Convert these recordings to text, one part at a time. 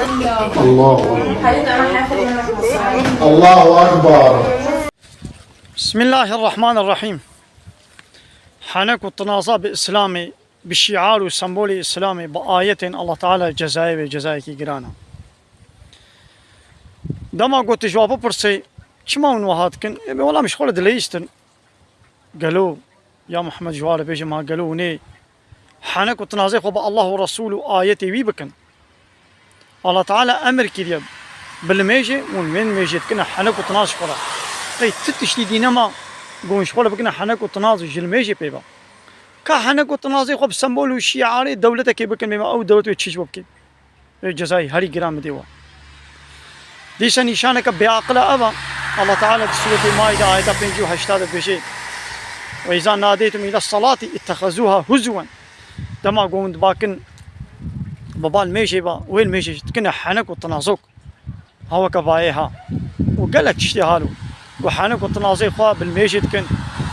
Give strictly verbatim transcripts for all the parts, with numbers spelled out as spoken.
Allahu Ekber. Allahu Ekber. Bismillahirrahmanirrahim. Henek û tinaza bi Îslamê, bi şiar û sembolê Îslamê, bi ayetên Allah Teala cezayê wê cezayekî giran e. Dema ku tu ji wan bipirsî, çima hûn wiha dikin? Ê, wela min ji xwe re dileyîstin. Gelo, ya Muhammed, ji wan re bêje, ma gelo hûn ê henek û tinazê xwe bi Allah û Resul û ayetê wî bikin? Allah Teala emir kiriye, bi limêjê, hûn wê limêjê dikine henek û tinaz ji xwe re. Qey ti tiştî dî nema ku hûn ji xwe re bikine henek û tinaz ji limêjê pê ve? Ka henek û tinazê xwe bi sembol û şiarê dewletekê bikin, bêma ew dewlet wê çi ji bo bike? Wê cezayê herî giran bidê we. Dîsa nîşaneke bêaqila ev e. Allah Teala di Sûretê Maîde ayeta pêncî û heşta de dibêje, "Ve îza nadeytum île salati ittexezûha huzwen." Dema ku hûn dibakin bi ba limêjê ve, wê limêjê dikine henek û tinazok. Ha weke vayê ha. Û gelek tiştê halo. Ku henek û tinazê xwe bi limêjê dikin.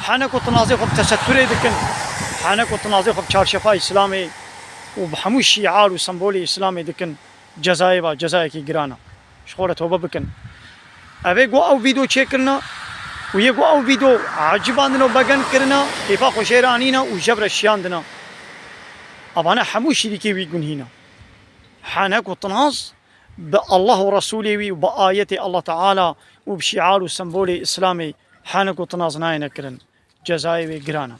Henek û tinazê xwe bi teseturê dikin. Henek û tinazê xwe bi çarşefa Îslamê û bi hemû şiar û sembolê Îslamê dikin. Cezayê ve, cezayekî giran e. Ji xwe re tobe bikin. Ev ê ku ew vîdeo çêkirine û yê ku ew vîdeo ecibandine û begen kirine, hêfa xwe jê re anîne û jev re şiyandine. Evane hemû şirîkê wî gunhî ne. Henek û tinaz bi Allah û Resûlê wî û bi ayetê Allah Teala û bi şiar û sembolê Îslamê henek û tinaz nayêne kirin. Cezayê wê giran e.